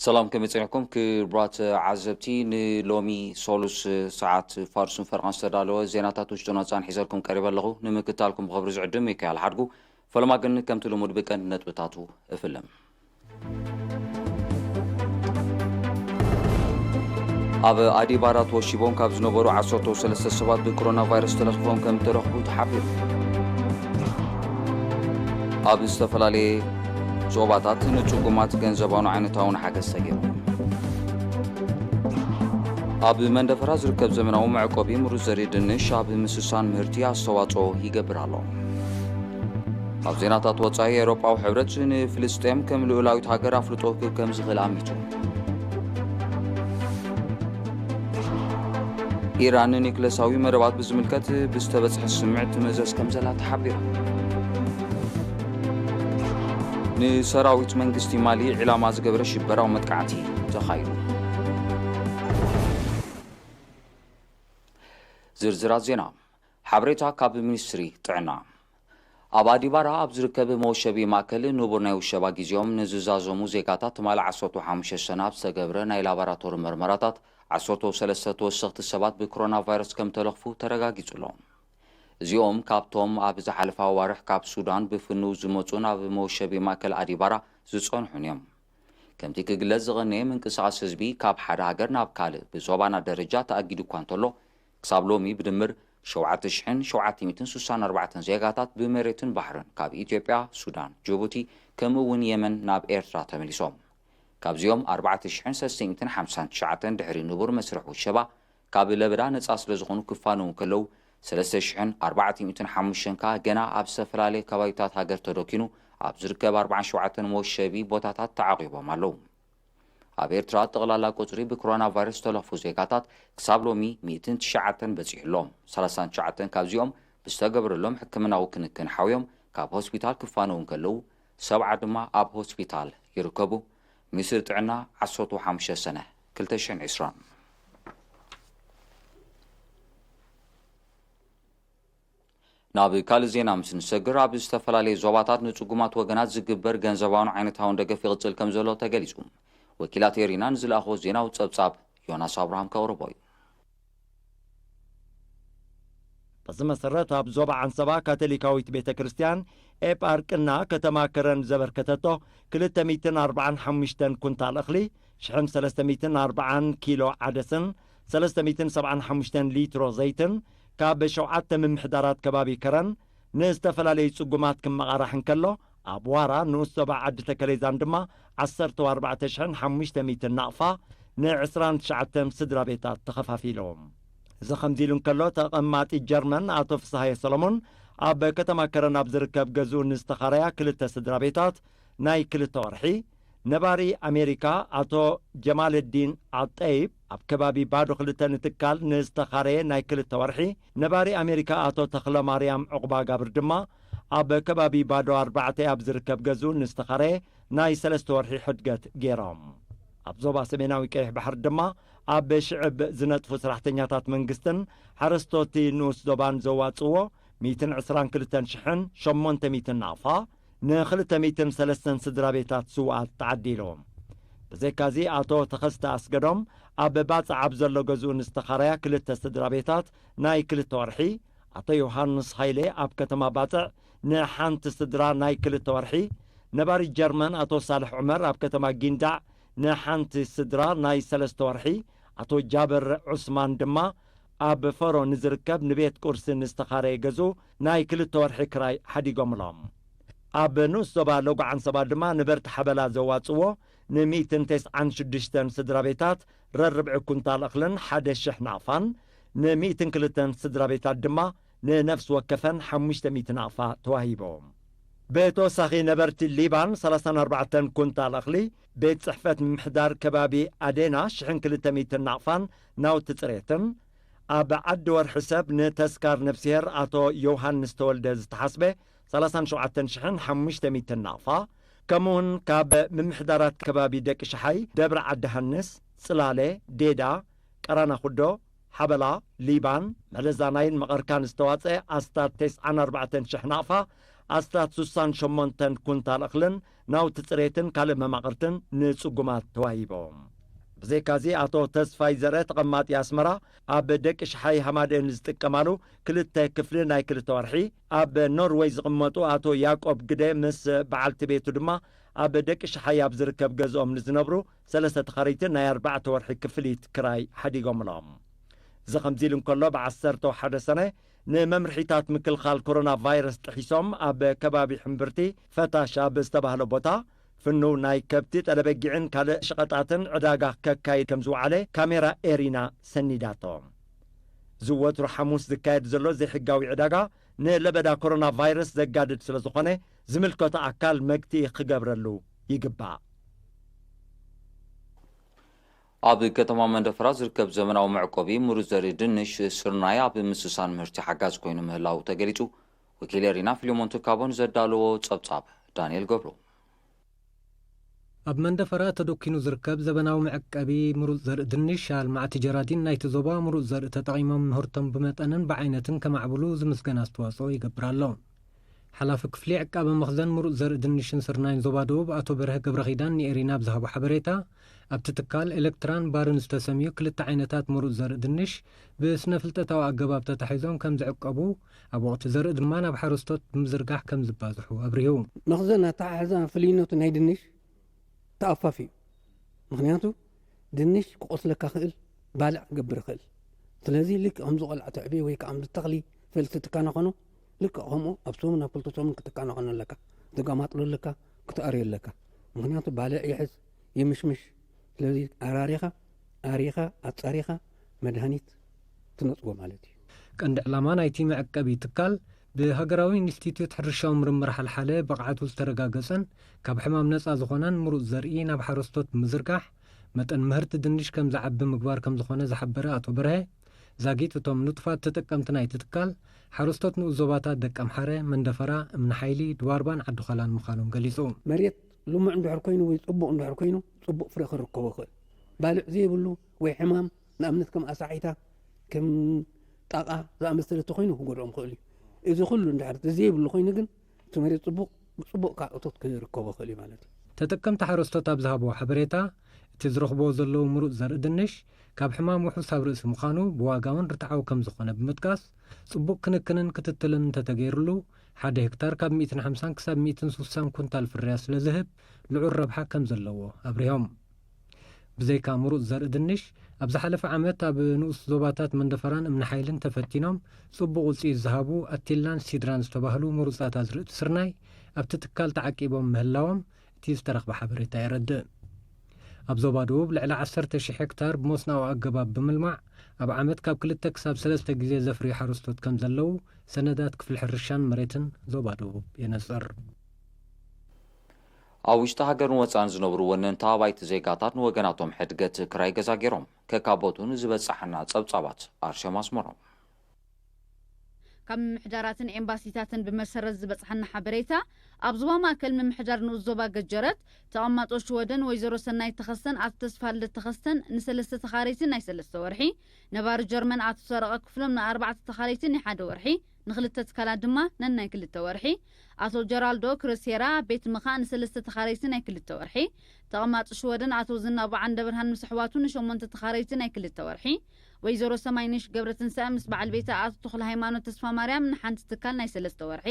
ሰላም፣ ከመይ ጸኒሕኩም ክቡራት ዓዘብቲ? ንሎሚ ሶሉስ ሰዓት ፋርሱን ፈርቓን ዝተዳለወ ዜናታት ውሽጥን ወጻእን ሒዘልኩም ቀሪበ ኣለኹ። ንምክታልኩም ብኽብሪ ዝዕድም ሚካኤል ሓድጉ። ፈለማ ግን ከምቲ ልሙድ ብቀንዲ ነጥብታቱ እፍልም። ኣብ ኣዲባራ ተወሺቦም ካብ ዝነበሩ ዓሰርተ ሰለስተ ሰባት ብኮሮና ቫይረስ ተለኺፎም ከም እተረኽቡ ተሓቢሩ። ኣብ ዝተፈላለየ ዞባታት ንጽጉማት ገንዘባውን ዓይነታውን ሓገዝ ተገይሩ። ኣብ መንደፈራ ዝርከብ ዘመናዊ መዕቆቢ ምሩጽ ዘርኢ ድንሽ ኣብ ምስሳን ምህርቲ ኣስተዋጽኦ ይገብር ኣሎ። ኣብ ዜናታት ወጻኢ፣ ኤውሮጳዊ ሕብረት ንፍልስጤም ከም ልኡላዊት ሃገር ኣፍልጦ ክህብ ከም ዝኽእል ኣሚቱ። ኢራን ንኒክለሳዊ መደባት ብዝምልከት ብዝተበጽሐ ስምምዕ ትምእዘዝ ከም ዘላ ተሓቢሩ። ንሰራዊት መንግስቲ ማሊ ዒላማ ዝገበረ ሽበራዊ መጥቃዕቲ ተኻይዱ። ዝርዝራት ዜና። ሓበሬታ ካብ ሚኒስትሪ ጥዕና። ኣብ ኣዲባራ ኣብ ዝርከብ መወሸቢ ማእከል ንቡር ናይ ውሸባ ግዜኦም ንዝዛዘሙ ዜጋታት ትማሊ ዓሰርተ ሓሙሽተ ሰነ ኣብ ዝተገብረ ናይ ላቦራቶሪ መርመራታት ዓሰርተ ሰለስተ ተወሰኽቲ ሰባት ብኮሮና ቫይረስ ከም ተለኽፉ ተረጋጊጹ ኣሎ። እዚኦም ካብቶም ኣብ ዝሓለፋ ኣዋርሕ ካብ ሱዳን ብፍኑው ዝመጹ ናብ መወሸቢ ማእከል ኣዲባራ ዝጸንሑን እዮም። ከምቲ ክግለጽ ዝቐነየ ምንቅስቓስ ህዝቢ ካብ ሓደ ሃገር ናብ ካልእ ብዞባና ደረጃ ተኣጊዱ እኳ እንተሎ፣ ክሳብ ሎሚ ብድምር ሸውዓተ ሽሕን ሸውዓተ ሚእትን ስሳን ኣርባዕተን ዜጋታት ብመሬትን ባሕርን ካብ ኢትዮጵያ፣ ሱዳን፣ ጅቡቲ፣ ከምኡ እውን የመን ናብ ኤርትራ ተመሊሶም። ካብዚኦም ኣርባዕተ ሽሕን ሰለስተ ሚእትን ሓምሳን ትሽዓተን ድሕሪ ንቡር መስርሕ ውሸባ ካብ ለበዳ ነጻ ስለ ዝኾኑ ክፋነዉ እንከለዉ፣ ሰለስተ ሽሕን ኣርባዕተ ሚእትን ሓሙሽተን ከኣ ገና ኣብ ዝተፈላለየ ከባቢታት ሃገር ተደኪኑ ኣብ ዝርከብ ኣርባዓን ሸውዓተን መወሸቢ ቦታታት ተዓቂቦም ኣለዉ። ኣብ ኤርትራ ጠቕላላ ቁጽሪ ብኮሮና ቫይረስ ዝተለኽፉ ዜጋታት ክሳብ ሎሚ ሚእትን ትሽዓተን በጺሑ ኣሎ። ሰላሳን ትሽዓተን ካብዚኦም ብዝተገበረሎም ሕክምናዊ ክንክን ሓውዮም ካብ ሆስፒታል ክፋነዉ እንከለዉ፣ ሰብዓ ድማ ኣብ ሆስፒታል ይርከቡ። ሚኒስትሪ ጥዕና፣ ዓሰርተ ሓሙሽተ ሰነ ክልተ ሽሕን ዕስራን። ናብ ካልእ ዜና ምስ ንሰግር፣ ኣብ ዝተፈላለዩ ዞባታት ንጽጉማት ወገናት ዝግበር ገንዘባውን ዓይነታውን ደገፍ ይቕጽል ከም ዘሎ ተገሊጹ። ወኪላት ኤሪና ንዝለኣኽዎ ዜናዊ ጸብጻብ ዮናስ ኣብርሃም ከቕርቦ እዩ። በዚ መሰረት፣ ኣብ ዞባ ዓንሰባ ካቶሊካዊት ቤተ ክርስቲያን ኤጳርቅና ከተማ ከረን ዘበርከተቶ ክልተ ሚእትን ኣርባዓን ሓሙሽተን ኩንታል እኽሊ፣ ሽሕን ሰለስተ ሚእትን ኣርባዓን ኪሎ ዓደስን ሰለስተ ሚእትን ሰብዓን ሓሙሽተን ሊትሮ ዘይትን ካብ ሸውዓተ ምምሕዳራት ከባቢ ከረን ንዝተፈላለዩ ጽጉማት ክመቓራሕ እንከሎ፣ ኣብ ዋራ ንኡስ ዞባ ዓዲ ተከሌዛን ድማ ዓሰርተ ኣርባዕተ ሽሕን ሓሙሽተ ሚእትን ናቕፋ ንዕስራን ትሽዓተን ስድራ ቤታት ተኸፋፊሎም። እዚ ከምዚ ኢሉ እንከሎ፣ ተቐማጢ ጀርመን ኣቶ ፍስሃየ ሰሎሞን ኣብ ከተማ ከረን ኣብ ዝርከብ ገዝኡ ንዝተኻረያ ክልተ ስድራ ቤታት ናይ ክልተ ወርሒ፣ ነባሪ ኣሜሪካ ኣቶ ጀማልዲን ኣጠይብ ኣብ ከባቢ ባዶ ክልተ ንትካል ንዝተኻረየ ናይ ክልተ ወርሒ፣ ነባሪ ኣሜሪካ ኣቶ ተኽለ ማርያም ዕቑባጋብር ድማ ኣብ ከባቢ ባዶ ኣርባዕተ ኣብ ዝርከብ ገዝኡ ንዝተኻረየ ናይ ሰለስተ ወርሒ ሕድገት ገይሮም። ኣብ ዞባ ሰሜናዊ ቀይሕ ባሕሪ ድማ ኣብ ሽዕብ ዝነጥፉ ሰራሕተኛታት መንግስትን ሓረስቶቲ ንኡስ ዞባን ዘዋጽእዎ ሚእትን ዕስራን ክልተን ሽሕን ሸሞንተ ሚእትን ናቕፋ ንኽልተ ሚእትን ሰለስተን ስድራ ቤታት ስውኣት ተዓዲሉ። ብዘይካዚ፣ ኣቶ ተኸስተ ኣስገዶም ኣብ ባጽዕ ኣብ ዘሎ ገዝኡ ንዝተኻረያ ክልተ ስድራ ቤታት ናይ ክልተ ወርሒ፣ ኣቶ ዮሃንስ ሃይለ ኣብ ከተማ ባጽዕ ንሓንቲ ስድራ ናይ ክልተ ወርሒ፣ ነባሪ ጀርመን ኣቶ ሳልሕ ዑመር ኣብ ከተማ ጊንዳዕ ንሓንቲ ስድራ ናይ ሰለስተ ወርሒ፣ ኣቶ ጃብር ዑስማን ድማ ኣብ ፈሮ ንዝርከብ ንቤት ቁርሲ ንዝተኻረየ ገዝኡ ናይ ክልተ ወርሒ ክራይ ሓዲጎምሎም። ኣብ ንኡስ ዞባ ሎጉ ዓንሰባ ድማ ንበርቲ ሓበላ ዘዋጽዎ ንሚእትን ተስዓን ሽዱሽተን ስድራ ቤታት ረርብዒ ኩንታል እኽልን ሓደ ሽሕ ናቕፋን፣ ንሚእትን ክልተን ስድራ ቤታት ድማ ንነፍሲ ወከፈን ሓሙሽተ ሚእቲ ናቕፋ ተዋሂቦም። ብተወሳኺ ነበርቲ ሊባን ሰላሳን ኣርባዕተን ኩንታል እኽሊ፣ ቤት ጽሕፈት ምምሕዳር ከባቢ ኣዴና ሽሕን ክልተ ሚእትን ናቕፋን ናውቲ ጽሬትን፣ ኣብ ዓዲ ወርሒ ሰብ ንተስካር ነፍስሄር ኣቶ ዮሃንስ ተወልደ ዝተሓስበ ሰላሳን ሸውዓተን ሽሕን ሓሙሽተ ሚእትን ናቕፋ፣ ከምኡውን ካብ ምምሕዳራት ከባቢ ደቂ ሸሓይ፣ ደብረ ዓዲ ሃንስ፣ ጽላለ፣ ዴዳ፣ ቀራና ኩዶ፣ ሓበላ፣ ሊባን፣ መለዛናይን መቐርካን ዝተዋጸአ ኣስታት ተስዓን ኣርባዕተን ሽሕ ናቕፋ ኣስታት ስሳን ሸሞንተን ኩንታል እኽልን ናውቲ ጽሬትን ካልእ መማቕርትን ንጽጉማት ተዋሂቦም። ብዘይካዚ ኣቶ ተስፋይ ዘርአ ተቐማጢ ኣስመራ ኣብ ደቂ ሽሓይ ሃማደኤን ዝጥቀማሉ ክልተ ክፍሊ ናይ ክልተ ወርሒ፣ ኣብ ኖርወይ ዝቕመጡ ኣቶ ያቆብ ግደ ምስ በዓልቲ ቤቱ ድማ ኣብ ደቂ ሽሓይ ኣብ ዝርከብ ገዝኦም ንዝነብሩ ሰለስተ ተኻረይቲ ናይ ኣርባዕተ ወርሒ ክፍሊት ክራይ ሓዲጎምሎም። እዚ ከምዚ ኢሉ እንከሎ፣ ብ ዓሰርተ ሓደ ሰነ ንመምርሒታት ምክልኻል ኮሮና ቫይረስ ጥሒሶም ኣብ ከባቢ ሕምብርቲ ፈታሽ ኣብ ዝተባህለ ቦታ ፍኑው ናይ ከብቲ፣ ጠለበጊዕን ካልእ ሸቐጣትን ዕዳጋ ከካይድ ከም ዝወዓለ ካሜራ ኤሪና ሰኒዳቶ። ዝወትሩ ሓሙስ ዝካየድ ዘሎ ዘይሕጋዊ ዕዳጋ ንለበዳ ኮሮና ቫይረስ ዘጋድድ ስለ ዝኾነ፣ ዝምልከቶ ኣካል መግትኢ ክገብረሉ ይግባእ። ኣብ ከተማ መንደፈራ ዝርከብ ዘመናዊ መዕቆቢ ምሩፅ ዘርኢ ድንሽ፣ ስርናይ ኣብ ምስሳን ምህርቲ ሓጋዚ ኮይኑ ምህላው ተገሊጹ። ወኪል ኤሪና ፊልሞን ትካቦን ዘዳለዎ ጸብጻብ ዳንኤል ገብሩ። ኣብ መንደፈራ ተደኪኑ ዝርከብ ዘበናዊ መዕቀቢ ምሩፅ ዘርኢ ድንሽ፣ ኣልማዕቲ ጀራዲን ናይቲ ዞባ ምሩፅ ዘርኢ ተጠቒሞም ምህርቶም ብመጠንን ብዓይነትን ከማዕብሉ ዝምስገን ኣስተዋፅኦ ይገብር ኣሎ። ሓላፊ ክፍሊ ዕቃበ መኽዘን ምሩፅ ዘርኢ ድንሽን ስርናይን ዞባ ደቡብ ኣቶ በርሀ ገብረኺዳን ንኤሪና ኣብ ዝሃቦ ሓበሬታ፣ ኣብቲ ትካል ኤሌክትራን ባርን ዝተሰምዩ ክልተ ዓይነታት ምሩፅ ዘርኢ ድንሽ ብስነ ፍልጠታዊ ኣገባብ ተታሒዞም ከም ዝዕቀቡ፣ ኣብ ወቕቲ ዘርኢ ድማ ናብ ሓረስቶት ብምዝርጋሕ ከም ዝባዝሑ ኣብሪሁ። መኽዘን ኣተሓሕዛ ፍልይነቱ ናይ ድንሽ ተኣፋፊ እዩ። ምኽንያቱ ድንሽ ክቆስለካ ክእል፣ ባልዕ ክገብር ይኽእል። ስለዚ ልክዕ ከምዚ ቆልዓ ተዕብዮ ወይ ከዓ ከምዚ ተኽሊ ፈልሲ ትካናኸኖ፣ ልክዕ ከምኡ ኣብ ሰሙን ኣብ ክልተ ሰሙን ክትካናኸኖ ኣለካ። ክትገማጥሎ ኣለካ፣ ክትኣርዮ ኣለካ። ምኽንያቱ ባልዕ ይሕዝ፣ ይምሽምሽ። ስለዚ ኣራሪኻ፣ ኣሪኻ፣ ኣጻሪኻ መድሃኒት ትነጽጎ ማለት እዩ። ቀንዲ ዕላማ ናይቲ መዕቀቢ ትካል ብሃገራዊ ኢንስቲትዩት ሕርሻዊ ምርምር ሓልሓለ ብቕዓቱ ዝተረጋገጸን ካብ ሕማም ነጻ ዝኾነን ምሩጽ ዘርኢ ናብ ሓረስቶት ብምዝርጋሕ መጠን ምህርቲ ድንሽ ከም ዝዓቢ ምግባር ከም ዝኾነ ዝሓበረ ኣቶ በርሀ፣ ዛጊት እቶም ንጡፋት ተጠቀምቲ ናይቲ ትካል ሓረስቶት ንኡስ ዞባታት ደቀምሓረ፣ መንደፈራ፣ እምኒ ሓይሊ፣ ድባርባን ዓዲ ዃላን ምዃኖም ገሊጹ። መሬት ልሙዕ እንድሕር ኮይኑ ወይ ጽቡቕ እንድሕር ኮይኑ ጽቡቕ ፍረ ክርከቦ ይኽእል። ባልዕ ዘይብሉ ወይ ሕማም ንኣብነት ከም ኣሳዒታ፣ ከም ጣቓ ዝኣመሰለ ተኾይኑ ክጎድኦም ክእል እዩ። እዚ ኩሉ እንድሕር ዘይብሉ ኮይኑ ግን እቲ መሬት ጽቡቕ፣ ብጽቡቕ ከዓ እቶት ክርከቦ ክእል እዩ ማለት እዩ። ተጠቀምቲ ሓረስቶት ኣብ ዝሃብዎ ሓበሬታ፣ እቲ ዝረኽብዎ ዘለዉ ምሩጽ ዘርኢ ድንሽ ካብ ሕማም ውሑስ ኣብ ርእሲ ምዃኑ፣ ብዋጋ እውን ርትዓዊ ከም ዝኾነ ብምጥቃስ፣ ጽቡቕ ክንክንን ክትትልን እንተተገይርሉ፣ ሓደ ሄክታር ካብ ሚእትን ሓምሳን ክሳብ ሚእትን ስሳን ኩንታል ፍርያት ስለ ዝህብ፣ ልዑል ረብሓ ከም ዘለዎ ኣብሪሆም። ብዘይካ ምሩጽ ዘርኢ ድንሽ፣ ኣብ ዝሓለፈ ዓመት ኣብ ንኡስ ዞባታት መንደፈራን እምኒ ሓይልን ተፈቲኖም ጽቡቕ ውጽኢት ዝሃቡ ኣቲላን ሲድራን ዝተባህሉ ምሩጻት ኣዝርእቲ ስርናይ ኣብቲ ትካል ተዓቂቦም ምህላዎም እቲ ዝተረኽበ ሓበሬታ የረድእ። ኣብ ዞባ ደቡብ ልዕሊ ዓሰርተ ሺሕ ሄክታር ብመስኖኣዊ ኣገባብ ብምልማዕ፣ ኣብ ዓመት ካብ ክልተ ክሳብ ሰለስተ ግዜ ዘፍርዩ ሓረስቶት ከም ዘለዉ ሰነዳት ክፍሊ ሕርሻን መሬትን ዞባ ደቡብ የነጽር። ኣብ ውሽጢ ሃገርን ወጻኢን ዝነብሩ ወነንቲ ኣባይቲ ዜጋታት ንወገናቶም ሕድገት ክራይ ገዛ ገይሮም ከካበቱ ንዝበጻሓና ጸብጻባት ኣርሴማ ኣስመሮም። ካብ ምምሕዳራትን ኤምባሲታትን ብመሰረት ዝበጽሓና ሓበሬታ፣ ኣብ ዞባ ማእከል ምምሕዳር ንኡስ ዞባ ገጀረት፣ ተቐማጦ ሽወደን ወይዘሮ ሰናይት ተኸስተን ኣቶ ተስፋልደት ተኸስተን ንሰለስተ ተኻረይቲ ናይ ሰለስተ ወርሒ፣ ነባሪ ጀርመን ኣቶ ሰረቐ ክፍሎም ንኣርባዕተ ተኻረይቲ ናይ ሓደ ወርሒ፣ ንኽልተ ትካላት ድማ ነናይ ክልተ ወርሒ፣ ኣቶ ጀራልዶ ክረሴራ ኣብ ቤት ምኻእ ንሰለስተ ተኻረይቲ ናይ ክልተ ወርሒ፣ ተቐማጢ ሽወደን ኣቶ ዝናቡ ዓንደብርሃን ምስ ኣሕዋቱ ንሸሞንተ ተኻረይቲ ናይ ክልተ ወርሒ፣ ወይዘሮ ሰማይነሽ ገብረትንሳኤ ምስ በዓል ቤታ ኣቶ ተኽለ ሃይማኖት ተስፋ ማርያም ንሓንቲ ትካል ናይ ሰለስተ ወርሒ፣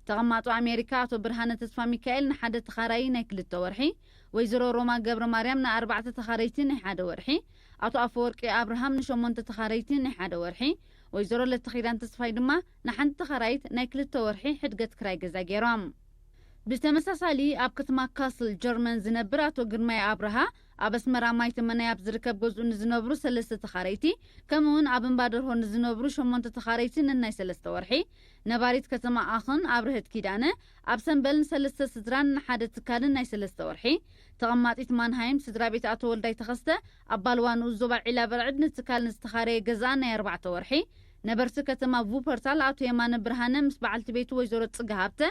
ተቐማጦ ኣሜሪካ ኣቶ ብርሃነ ተስፋ ሚካኤል ንሓደ ተኻራዪ ናይ ክልተ ወርሒ፣ ወይዘሮ ሮማ ገብረ ማርያም ንኣርባዕተ ተኻረይቲ ናይ ሓደ ወርሒ፣ ኣቶ ኣፈወርቂ ኣብርሃም ንሸሞንተ ተኻረይቲ ናይ ሓደ ወርሒ፣ ወይዘሮ ለተኺዳን ተስፋይ ድማ ንሓንቲ ተኻራይት ናይ ክልተ ወርሒ ሕድገት ክራይ ገዛ ገይሮም። ብተመሳሳሊ ኣብ ከተማ ካስል ጀርመን ዝነብር ኣቶ ግርማይ ኣብርሃ ኣብ ኣስመራ ማይ ተመናይ ኣብ ዝርከብ ገዝኡ ንዝነብሩ ሰለስተ ተኻረይቲ፣ ከምኡ እውን ኣብ እምባ ደርሆ ንዝነብሩ ሸሞንተ ተኻረይቲ ነናይ ሰለስተ ወርሒ፣ ነባሪት ከተማ ኣኽን ኣብርህት ኪዳነ ኣብ ሰምበል ንሰለስተ ስድራን ንሓደ ትካልን ናይ ሰለስተ ወርሒ፣ ተቐማጢት ማንሃይም ስድራ ቤት ኣቶ ወልዳይ ተኸስተ ኣብ ባልዋ ንኡስ ዞባ ዒላ በርዕድ ንትካል ንዝተኻረየ ገዛኣ ናይ ኣርባዕተ ወርሒ፣ ነበርቲ ከተማ ቩፐርታል ኣቶ የማነ ብርሃነ ምስ በዓልቲ ቤቱ ወይዘሮ ጽገ ሃብተ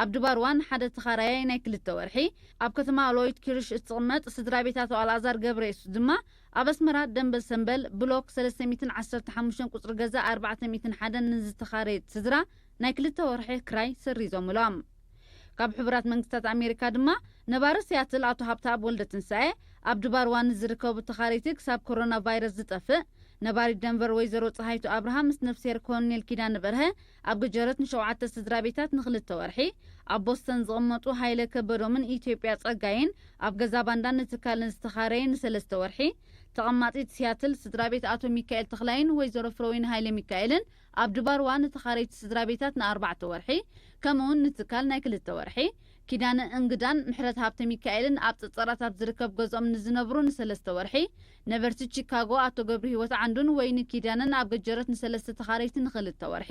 ኣብ ድባርዋ ንሓደ ተኻራያይ ናይ ክልተ ወርሒ፣ ኣብ ከተማ ሎይድ ኪርሽ እትቕመጥ ስድራ ቤት ኣቶ ኣልኣዛር ገብረ የሱስ ድማ ኣብ ኣስመራ ደንበል ሰምበል ብሎክ ሰለስተ ሚእትን ዓሰርተ ሓሙሽተን ቁጽሪ ገዛ ኣርባዕተ ሚእትን ሓደን ንዝተኻረየት ስድራ ናይ ክልተ ወርሒ ክራይ ሰሪዞምሎም። ካብ ሕቡራት መንግስታት ኣሜሪካ ድማ ነባሪ ሲያትል ኣቶ ሃብተኣብ ወልደትንሳኤ ኣብ ድባርዋ ንዝርከቡ ተኻረይቲ ክሳብ ኮሮና ቫይረስ ዝጠፍእ፣ ነባሪት ደንቨር ወይዘሮ ፀሃይቱ ኣብርሃ ምስ ነፍስሄር ኮሎኔል ኪዳነ በርሀ ኣብ ገጀረት ንሸውዓተ ስድራ ቤታት ንክልተ ወርሒ፣ ኣብ ቦስተን ዝቕመጡ ሃይለ ከበዶምን ኢትዮጵያ ጸጋይን ኣብ ገዛ ባንዳን ንትካልን ዝተኻረየ ንሰለስተ ወርሒ፣ ተቐማጢት ሲያትል ስድራ ቤት ኣቶ ሚካኤል ተኽላይን ወይዘሮ ፍረወይኒ ሃይለ ሚካኤልን ኣብ ድባርዋ ንተኻረይቲ ስድራ ቤታት ንኣርባዕተ ወርሒ፣ ከምኡውን ንትካል ናይ ክልተ ወርሒ፣ ኪዳነ እንግዳን ምሕረት ሃብተ ሚካኤልን ኣብ ጸጸራት ኣብ ዝርከብ ገዝኦም ንዝነብሩ ንሰለስተ ወርሒ፣ ነበርቲ ቺካጎ ኣቶ ገብሩ ህይወት ዓንዱን ወይኒ ኪዳነን ኣብ ገጀረት ንሰለስተ ተኻረይቲ ንክልተ ወርሒ፣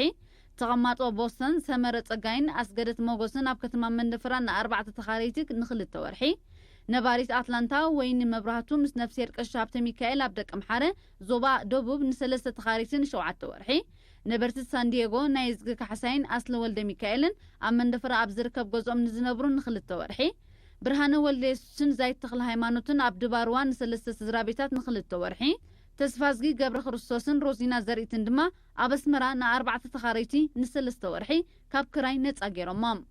ተቐማጦ ቦስተን ሰመረ ጸጋይን ኣስገደት ሞጎስን ኣብ ከተማ መንደፈራ ንኣርባዕተ ተኻረይቲ ንክልተ ወርሒ፣ ነባሪት ኣትላንታ ወይኒ መብራህቱ ምስ ነፍስሄር ቀሺ ሃብተ ሚካኤል ኣብ ደቀምሓረ ዞባ ደቡብ ንሰለስተ ተኻረይቲ ንሸውዓተ ወርሒ፣ ነበርቲ ሳንዲየጎ ናይ እዝጊ ካሕሳይን ኣስሊ ወልደ ሚካኤልን ኣብ መንደፈራ ኣብ ዝርከብ ገዝኦም ንዝነብሩ ንክልተ ወርሒ፣ ብርሃነ ወልደ የሱስን ዛይት ተኽለ ሃይማኖትን ኣብ ድባርዋ ንሰለስተ ስድራ ቤታት ንክልተ ወርሒ፣ ተስፋዝጊ ገብረ ክርስቶስን ሮዚና ዘርኢትን ድማ ኣብ ኣስመራ ንኣርባዕተ ተኻረይቲ ንሰለስተ ወርሒ ካብ ክራይ ነጻ ገይሮሞም።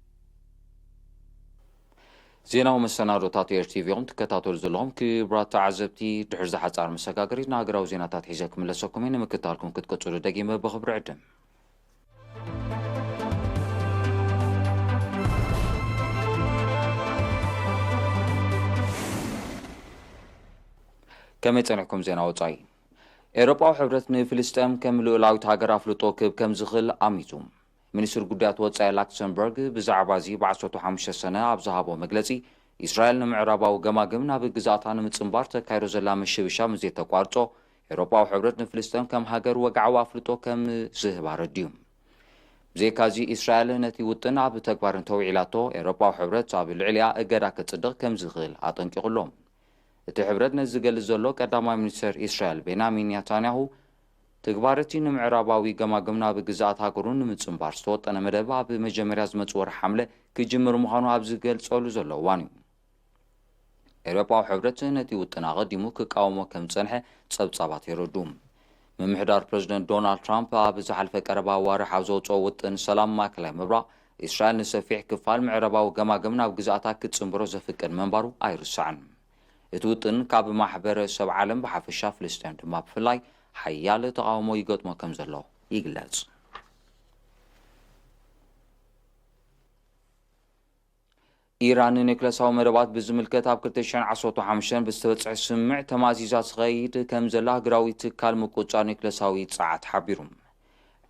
ዜናዊ መሰናዶታት ኤር ቲ ቪ ኢኹም ትከታተሉ ዘለኹም ክቡራት ተዓዘብቲ። ድሕሪ ዝሓጻር መሰጋገሪት ንሃገራዊ ዜናታት ሒዘ ክምለሰኩም እየ። ንምክታልኩም ክትቅጽሉ ደጊመ ብኽብሪ ዕድም። ከመይ ጸኒሕኩም ዜና ወጻኢ? ኤውሮጳዊ ሕብረት ንፍልስጤም ከም ልኡላዊት ሃገር ኣፍልጦ ክህብ ከም ዝኽእል ኣሚቱ። ሚኒስትሪ ጉዳያት ወጻኢ ላክሰምበርግ ብዛዕባ እዚ ብዓሰርተ ሓሙሽተ ሰነ ኣብ ዝሃቦ መግለጺ፣ እስራኤል ንምዕራባዊ ገማግም ናብ ግዝኣታ ንምጽንባር ተካይዶ ዘላ ምሽብሻብ ምስ ዘይተቋርጾ፣ ኤውሮጳዊ ሕብረት ንፍልስጤም ከም ሃገር ወግዓዊ ኣፍልጦ ከም ዝህብ ኣረዲኡ። ብዘይካዚ፣ እስራኤል ነቲ ውጥን ኣብ ተግባር እንተውዒላቶ፣ ኤውሮጳዊ ሕብረት ኣብ ልዕሊኣ እገዳ ከጽድቕ ከም ዝኽእል ኣጠንቂቑ ኣሎ። እቲ ሕብረት ነዚ ዝገልጽ ዘሎ፣ ቀዳማይ ሚኒስተር እስራኤል ቤንያሚን ኔታንያሁ፣ ትግባር እቲ ንምዕራባዊ ገማግም ናብ ግዝኣት ሃገሩ ንምጽንባር ዝተወጠነ መደብ ኣብ መጀመርያ ዝመጽእ ወርሒ ሓምለ ክጅምር ምዃኑ ኣብ ዝገልጸሉ ዘሎ እዋን እዩ። ኤውሮጳዊ ሕብረት ነቲ ውጥን ኣቐዲሙ ክቃወሞ ከም ዝጸንሐ ጸብጻባት የረድኡ። ምምሕዳር ፕረዚደንት ዶናልድ ትራምፕ ኣብ ዝሓለፈ ቀረባ ኣዋርሕ ኣብ ዘውጽኦ ውጥን ሰላም ማእከላይ ምብራቕ፣ እስራኤል ንሰፊሕ ክፋል ምዕራባዊ ገማግም ናብ ግዝኣታ ክትጽንብሮ ዘፍቅድ ምንባሩ ኣይርሳዕን። እቲ ውጥን ካብ ማሕበረሰብ ዓለም ብሓፈሻ፣ ፍልስጤም ድማ ብፍላይ፣ ሓያል ተቓውሞ ይገጥሞ ከም ዘሎ ይግለጽ። ኢራን ንኒክለሳዊ መደባት ብዝምልከት ኣብ ክልተ ሽሕን ዓሰርተ ሓሙሽተን ብዝተበጽሐ ስምምዕ ተማእዚዛ ትኸይድ ከም ዘላ ሃገራዊ ትካል ምቁጽጻር ኒክለሳዊ ጸዓት ሓቢሩ።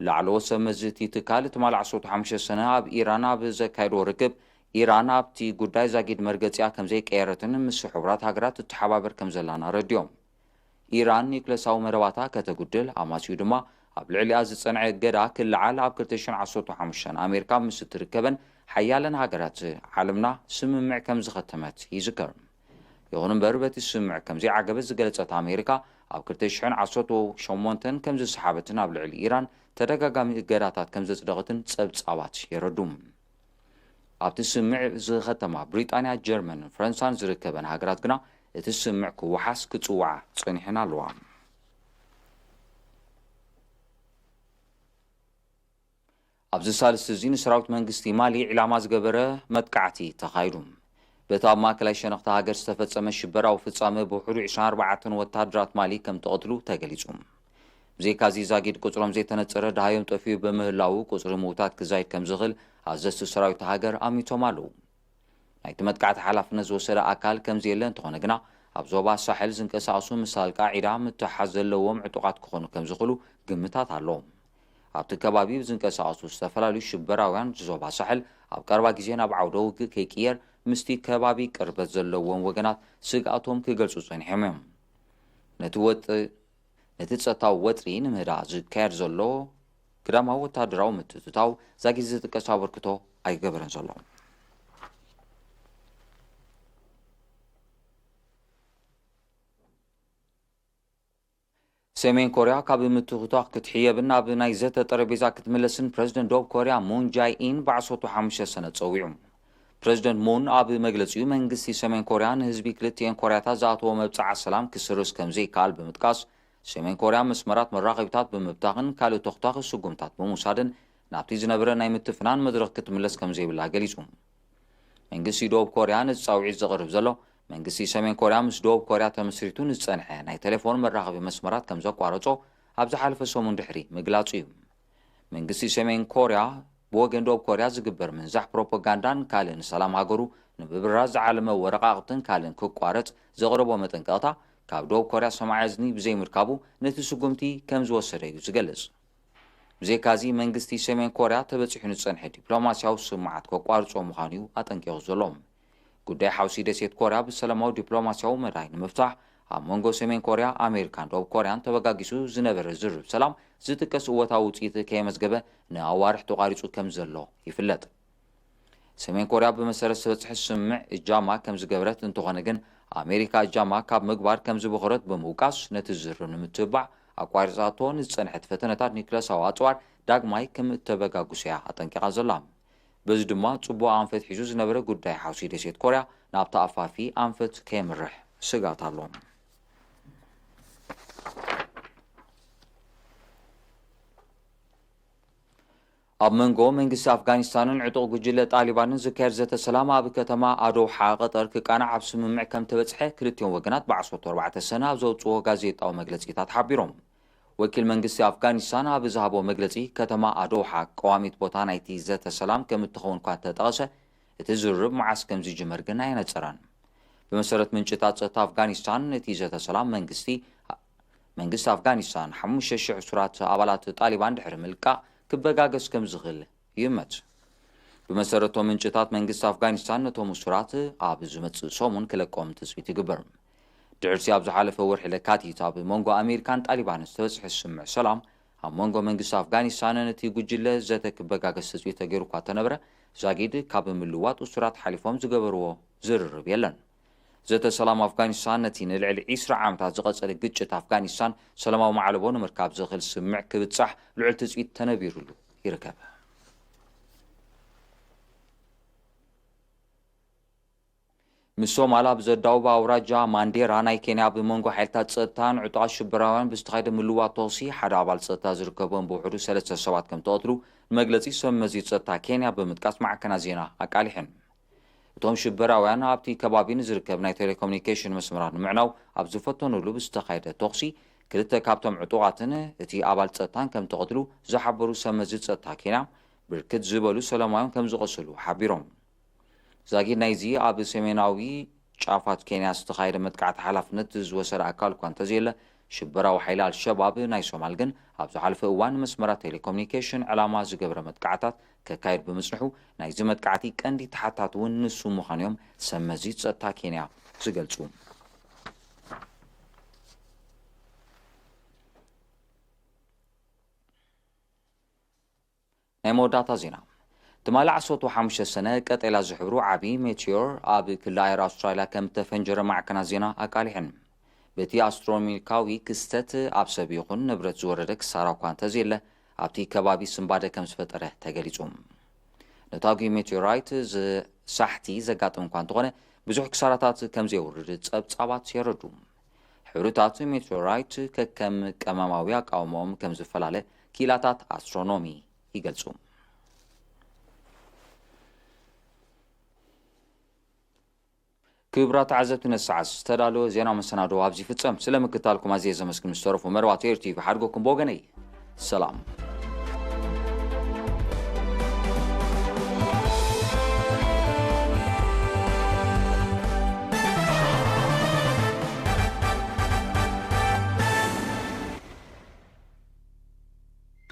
ላዕለዎት ሰብ መዚ እቲ ትካል ትማሊ ዓሰርተ ሓሙሽተ ሰነ ኣብ ኢራን ኣብ ዘካየድዎ ርክብ፣ ኢራን ኣብቲ ጉዳይ ዛጊድ መርገጺኣ ከም ዘይቀየረትን ምስ ሕቡራት ሃገራት ትተሓባበር ከም ዘላን ኣረዲኦም። ኢራን ኒክለሳዊ መደባታ ከተጉድል፣ ኣማሲኡ ድማ ኣብ ልዕሊኣ ዝጸንዐ እገዳ ክለዓል ኣብ ክልተ ሽሕን ዓሰርተ ሓሙሽተን ኣሜሪካ ምስ እትርከበን ሓያለን ሃገራት ዓለምና ስምምዕ ከም ዝኸተመት ይዝከር። ይኹን እምበር፣ በቲ ስምምዕ ከም ዘይዓገበት ዝገለጸት ኣሜሪካ፣ ኣብ ክልተ ሽሕን ዓሰርተ ሸሞንተን ከም ዝሰሓበትን ኣብ ልዕሊ ኢራን ተደጋጋሚ እገዳታት ከም ዘጽደቐትን ጸብጻባት የረዱ። ኣብቲ ስምምዕ ዝኸተማ ብሪጣንያ፣ ጀርመንን ፈረንሳን ዝርከበን ሃገራት ግና፣ እቲ ስምምዕ ክወሓስ ክጽውዓ ጸኒሐን ኣለዋ። ኣብዚ ሳልስቲ እዚ ንሰራዊት መንግስቲ ማሊ ዒላማ ዝገበረ መጥቃዕቲ ተኻይዱ። በቲ ኣብ ማእከላይ ሸነኽቲ ሃገር ዝተፈጸመ ሽበራዊ ፍጻመ ብውሕዱ ዕስራን ኣርባዕተን ወተሃደራት ማሊ ከም ተቐትሉ ተገሊጹ። ብዘይካዚ ዛጊድ ቁጽሮም ዘይተነጸረ ደሃዮም ጠፊኡ ብምህላዉ ቁጽሪ ምዉታት ክዛይድ ከም ዝኽእል ኣዘዝቲ ሰራዊት ሃገር ኣሚቶም ኣለዉ። ናይቲ መጥቃዕቲ ሓላፍነት ዝወሰደ ኣካል ከም ዘየለ እንተኾነ ግና፣ ኣብ ዞባ ሳሕል ዝንቀሳቐሱ ምስ ኣልቃዒዳ ምትሓዝ ዘለዎም ዕጡቓት ክኾኑ ከም ዝኽእሉ ግምታት ኣሎ። ኣብቲ ከባቢ ብዝንቀሳቐሱ ዝተፈላለዩ ሽበራውያን ዞባ ሳሕል ኣብ ቀረባ ግዜ ናብ ዓውደ ውግእ ከይቅየር ምስቲ ከባቢ ቅርበት ዘለዎም ወገናት ስግኣቶም ክገልጹ ጸኒሖም እዮም። ነቲ ወጥ ነቲ ጸጥታዊ ወጥሪ ንምህዳእ ዝካየድ ዘሎ ግዳማዊ ወተሃደራዊ ምትእትታው ዛጊት ዝጥቀስ ኣበርክቶ ኣይገበረን ዘሎ። ሰሜን ኮርያ ካብ ምትኹታኽ ክትሕየብን ናብ ናይ ዘተ ጠረጴዛ ክትምለስን ፕረዚደንት ደቡብ ኮርያ ሙን ጃይ ኢን ብዓሰርተ ሓሙሽተ ሰነ ጸዊዑ። ፕረዚደንት ሙን ኣብ መግለጺኡ፣ መንግስቲ ሰሜን ኮርያ ንህዝቢ ክልቲኤን ኮርያታት ዝኣተዎ መብጽዓ ሰላም ክስርዝ ከም ዘይከኣል ብምጥቃስ፣ ሰሜን ኮርያ መስመራት መራኸቢታት ብምብታኽን ካልእ ተኹታኺ ስጉምታት ብምውሳድን ናብቲ ዝነበረ ናይ ምትፍናን መድረኽ ክትምለስ ከም ዘይብላ ገሊጹ። መንግስቲ ደቡብ ኮርያ ነዚ ጻውዒት ዘቕርብ ዘሎ፣ መንግስቲ ሰሜን ኮርያ ምስ ደቡብ ኮርያ ተመስሪቱ ንዝጸንሐ ናይ ቴሌፎን መራኸቢ መስመራት ከም ዘቋረጾ ኣብ ዝሓለፈ ሰሙን ድሕሪ ምግላጹ እዩ። መንግስቲ ሰሜን ኮርያ ብወገን ደቡብ ኮርያ ዝግበር ምንዛሕ ፕሮፓጋንዳን ካልእ ንሰላም ሃገሩ ንምብራዝ ዝዓለመ ወረቓቕትን ካልእን ክቋረጽ ዘቕረቦ መጠንቀቕታ ካብ ደቡብ ኮርያ ሰማዒ እዝኒ ብዘይምርካቡ ነቲ ስጉምቲ ከም ዝወሰደ እዩ ዝገልጽ። ብዘይካዚ መንግስቲ ሰሜን ኮርያ ተበጺሑ ንዝጸንሐ ዲፕሎማስያዊ ስምምዓት ከቋርጾ ምዃኑ እዩ ኣጠንቂቑ ዘሎ። ጉዳይ ሓውሲ ደሴት ኮርያ ብሰላማዊ ዲፕሎማስያዊ መዳይ ንምፍታሕ ኣብ መንጎ ሰሜን ኮርያ፣ ኣሜሪካን ደቡብ ኮርያን ተበጋጊሱ ዝነበረ ዝርርብ ሰላም ዝጥቀስ እወታዊ ውጽኢት ከየመዝገበ ንኣዋርሕ ተቋሪጹ ከም ዘሎ ይፍለጥ። ሰሜን ኮርያ ብመሰረት ዝበጽሐ ስምምዕ እጃማ ከም ዝገበረት እንተኾነ ግን ኣሜሪካ እጃማ ካብ ምግባር ከም ዝበኸረት ብምውቃስ ነቲ ዝርርብ ንምትብባዕ ኣቋሪጻቶ ንዝጸንሐት ፈተነታት ኒክለሳዊ ኣጽዋር ዳግማይ ከም እተበጋግሶ እያ ኣጠንቂቓ ዘላ። በዚ ድማ ጽቡቕ ኣንፈት ሒዙ ዝነበረ ጉዳይ ሓውሲ ደሴት ኮርያ ናብቲ ኣፋፊ ኣንፈት ከየምርሕ ስግኣት ኣሎ። ኣብ መንጎ መንግስቲ ኣፍጋኒስታንን ዕጡቕ ጉጅለ ጣሊባንን ዝካየድ ዘተ ሰላም ኣብ ከተማ ኣዶውሓ ቀጠር ክቃናዕ ኣብ ስምምዕ ከም ተበጽሐ ክልቲኦም ወገናት ብዓሰርተ ኣርባዕተ ሰነ ኣብ ዘውጽኦ ጋዜጣዊ መግለጺታት ሓቢሮም። ወኪል መንግስቲ ኣፍጋኒስታን ኣብ ዝሃቦ መግለጺ፣ ከተማ ኣዶውሓ ቀዋሚት ቦታ ናይቲ ዘተ ሰላም ከም እትኸውን እኳ እንተጠቐሰ፣ እቲ ዝርርብ መዓስ ከም ዝጅመር ግን ኣየነጸረን። ብመሰረት ምንጭታት ጸጥታ ኣፍጋኒስታን፣ እቲ ዘተ ሰላም መንግስቲ መንግስቲ ኣፍጋኒስታን ሓሙሽተ ሽሕ እሱራት ኣባላት ጣሊባን ድሕሪ ምልቃቕ ክበጋገስ ከም ዝኽእል ይእመት። ብመሰረቶም ምንጭታት መንግስቲ ኣፍጋኒስታን ነቶም እሱራት ኣብ ዝመጽእ ሰሙን ክለቆም ትጽቢት ይግበር። ድሕርቲ ኣብ ዝሓለፈ ወርሒ ለካቲት ኣብ መንጎ ኣሜሪካን ጣሊባን ዝተበጽሐ ስምምዕ ሰላም ኣብ መንጎ መንግስቲ ኣፍጋኒስታንን እቲ ጉጅለ ዘተ ክበጋገስ ትጽቢት ተገይሩ እኳ እንተነበረ ዛጊድ ካብ ምልዋጥ እሱራት ሓሊፎም ዝገበርዎ ዝርርብ የለን። ዘተ ሰላም ኣፍጋኒስታን ነቲ ንልዕሊ ዒስራ ዓመታት ዝቐጸለ ግጭት ኣፍጋኒስታን ሰላማዊ ማዕለቦ ንምርካብ ዘኽእል ስምምዕ ክብጻሕ ልዑል ትጽቢት ተነቢሩሉ ይርከብ። ምስ ሶማል ኣብ ዘዳውባ ኣውራጃ ማንዴራ ናይ ኬንያ ብመንጎ ሓይልታት ጸጥታን ዕጡቓት ሽበራውያን ብዝተኻየደ ምልዋጥ ተኹሲ ሓደ ኣባል ጸጥታ ዝርከቦም ብውሕዱ ሰለስተ ሰባት ከም ተቐትሉ ንመግለጺ ሰብ መዚ ጸጥታ ኬንያ ብምጥቃስ ማዕከናት ዜና ኣቃሊሐን። እቶም ሽበራውያን ኣብቲ ከባቢ ንዝርከብ ናይ ቴሌኮሙኒኬሽን መስመራት ንምዕናው ኣብ ዝፈተኑሉ ብዝተኻየደ ተኹሲ ክልተ ካብቶም ዕጡቓትን እቲ ኣባል ጸጥታን ከም ተቐትሉ ዝሓበሩ ሰብ መዚ ጸጥታ ኬንያ ብርክት ዝበሉ ሰላማውያን ከም ዝቖሰሉ ሓቢሮም። ዛጊድ ናይዚ ኣብ ሰሜናዊ ጫፋት ኬንያ ዝተኻየደ መጥቃዕቲ ሓላፍነት ዝወሰደ ኣካል እኳ እንተዘየለ፣ ሽበራዊ ሓይሊ ኣልሸባብ ናይ ሶማል ግን ኣብ ዝሓለፈ እዋን መስመራት ቴሌኮሙኒኬሽን ዕላማ ዝገበረ መጥቃዕታት ከካይድ ብምጽንሑ፣ ናይዚ መጥቃዕቲ ቀንዲ ተሓታቲ እውን ንሱ ምዃኑ እዮም ሰብ መዚ ጸጥታ ኬንያ ዝገልጹ። ናይ መወዳእታ ዜና። ትማሊ ዓሰርተ ሓሙሽተ ሰነ ቀጤላ ዝሕብሩ ዓቢ ሜትዮር ኣብ ክሊ ኣየር ኣውስትራልያ ከም ተፈንጀረ ማዕከናት ዜና ኣቃሊሐን። በቲ ኣስትሮኖሚካዊ ክስተት ኣብ ሰብ ይኹን ንብረት ዝወረደ ክሳራ እኳ እንተዘየለ፣ ኣብቲ ከባቢ ስንባደ ከም ዝፈጠረ ተገሊጹ። ነታጒ ሜትዮራይት ዝ-፣ ሳሕቲ ዘጋጥም እኳ እንተኾነ፣ ብዙሕ ክሳራታት ከም ዘየውርድ ጸብጻባት የረዱ። ሕብርታት ሜትዮራይት ከከም ቀመማዊ ኣቃውማኦም ከም ዝፈላለ ክኢላታት ኣስትሮኖሚ ይገልጹ። ክቡራት ተዓዘብቲ፣ ነዚ ሰዓት ዝተዳለወ ዜና መሰናዶ ኣብዚ ይፍጸም። ስለ ምክታልኩም ኣዝየ ዘመስግን። ምስ ተረፉ መርባት ኤር ቲቪ ሓድጎኩም ብወገነይ ሰላም።